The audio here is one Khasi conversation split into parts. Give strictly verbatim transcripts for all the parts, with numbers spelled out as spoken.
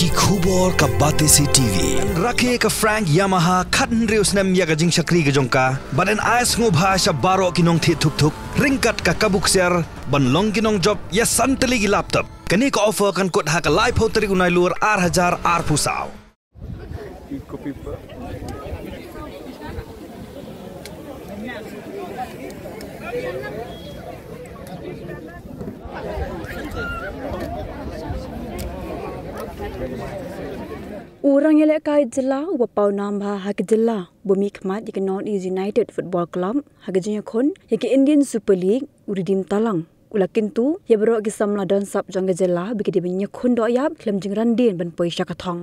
Ki khubor ka Batesi T V. Rakhe ka Frank Yamaha khathynriew snem ïa ka jingshakri ka jong ka. Bad yn ai sngewbha sha baroh ki nongthied thuk thuk ryngkat ka kabu ksiar ban long ki nongjop ïa san tylli ki laptop. Kane ka offer kan kut ha ka laiphew tarik u Nailur ar hajar arphew saw. U rangïalehkai jylla uba paw nam bha ha ka jylla, uba mihkhmat ïa ka North East United Football Club ha ka jingïakhun ïa ka Indian Super League, u Redeem Talang, u la kyntu ïa baroh ki samla don sap jong ka jylla ba ki dei ban ïakhun dohïap khlem jingran dien ban poi sha ka thong.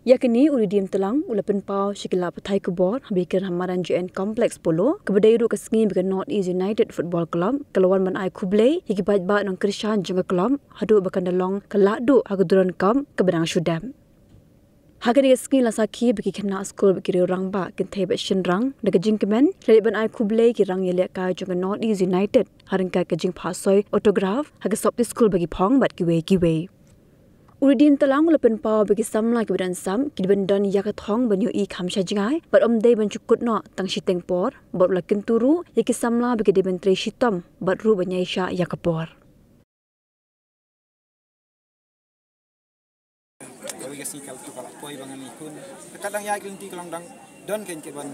Ïa kane u Redeem Talang u la pynpaw sha ki lad pathai khubor haba ïakren ha madan J N Complex Polo, kaba dei ruh ka sngi ba ka North East United Football Club ka la wan ban ai khublei ïa ki paidbah nongkyrshan jong ka club haduh ba kan da long ka lahduh ha ka Durand Cup kaba dang shu dep. Ha kane ka sngi la sakhi ba ki khynnah skul bad ki riew rangbah kynthei bad shynrang da ka jingkmen ki la leit ban ai khublei ki rangïalehkai jong ka North East United ha ryngkat ka jingphah soi autograph ha ka sopti skul ba ki phong bad kiwei kiwei. U Redeem Talang u la pynpaw ba ki samla kiba don sap ki dei ban don ïa ka thong ban ïohi kham sha jngai bad ym dei ban shu kut noh tang shiteng por, bad u la kyntu ruh ïa ki samla ba ki dei ban trei shitom bad ruh ban ïaishah ïa ka por. Kawei ka sngi ka la tu ka la poi ba ngan ïakhun. Ka dang ïaid ka lynti ka long dang don kein ka ban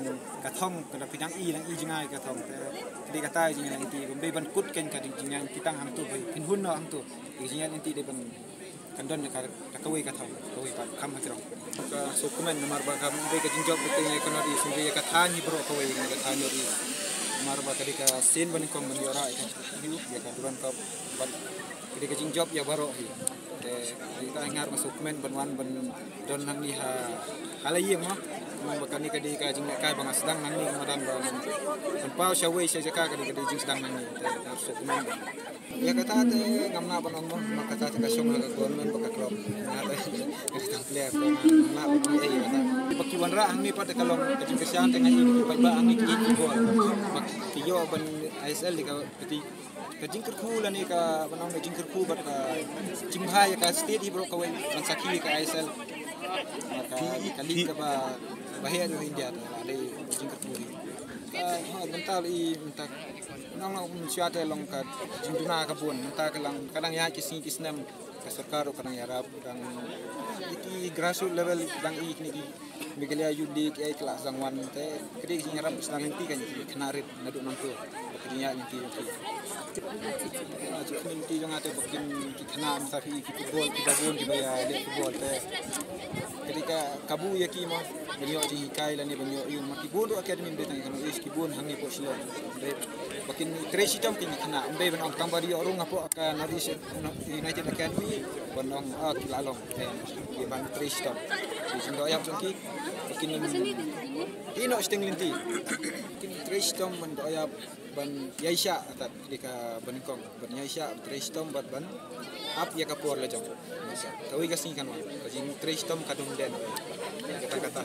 ka thong ka la phi dang i dang i jngai ka thong. Te ka dei kata i jngai lynti ba ym dei ban kut kein ka ding jngai lynti tang hangtu ba phin hun noh hangtu. Ka jngai lynti dei ban kan don ka, ka kawei ka thong, kawei pat kham ha jrong. Ka sngewkmen namar ba ka ym dei ka jingjop ba teng ïa ka North East, ym dei ïa ka thaiñ hi baroh kawei, ïa ka thaiñ North East. Namar ba ka dei ka sien ba nyngkong ban ïoh rah ïa ka, ïa ka Durand Cup bad ka dei ka jingjop ïa baroh hi. Te, te ka ngar nga sngewkmen ban wan ban don hangne ha, ha la ïing mo. Namar ba kane ka dei ka jinglehkai ba nga sdang nangne, ka madan ba ban paw sha wei sha jaka ka dei, ka dei jingsdang nangne. Te, nga sngewkmen ba Ïa kata te ngam lah ban ong mo, namar kata te ka shong ha ka government bad ka club. Nga te ka tang player te ngam lah ban ong ei ïa kata. Ba ki wanrah hangne pat te ka long ka jingkyrshan te nga ïohi ba hangne ki ïeit football. Ba ki ïoh ban I S L te ka, ka ti, ka jingkyrkhu lane ka ban ong ka jingkyrkhu bad ka jingbha ïa ka state hi baroh kawei ban sakhi ïa ka I S L. Ka, ka league kaba, ba heh ha India te la dei jingkyrkhu hi. Ka, ha, bynta i, bynta Nang nang um shuwa te long ka jingduna ka bun, mynta ka lang ka dang ïa ki sngi ki snem ka sorkar ka dang ïarap, dang ïa ki grassroots level dang i kine ki Meghalaya Youth League ïa ki la jong wan te ka dei ka jingïarap sdang lynti kan ki khynnah rit naduh nangtu ba ka dei ïa lynti jong ki. Ïa ki khynnah lynti jong nga te ba kin ki khynnah mynta ki football ki ba bun ki ba ïa leh football te Ka dei ka kabu ïa ki mo ban ïoh jinghikai lane ban ïoh ïa ma ki bun ruh academy ym dei tang ïa ka North East ki bun hangne hapoh Shillong. Ym dei ba kin trei shitom ki khynnah ym dei ban ong tang ba dei ïoh rung hapoh ka North East United Academy ban ong ah ki la long. Ki ban trei shitom. Ki jingdoh ïap jong ki ba kin ïeh noh shiteng lynti. Kin trei shitom ban doh ïap ban ïaishah tat dei ka ban nyngkong. Ban ïaishah, ban trei shitom bad ban ap ïa ka por la jong. Kawei ka sngi kan wan. Ka jingtrei shitom ka dum den. Kata kata.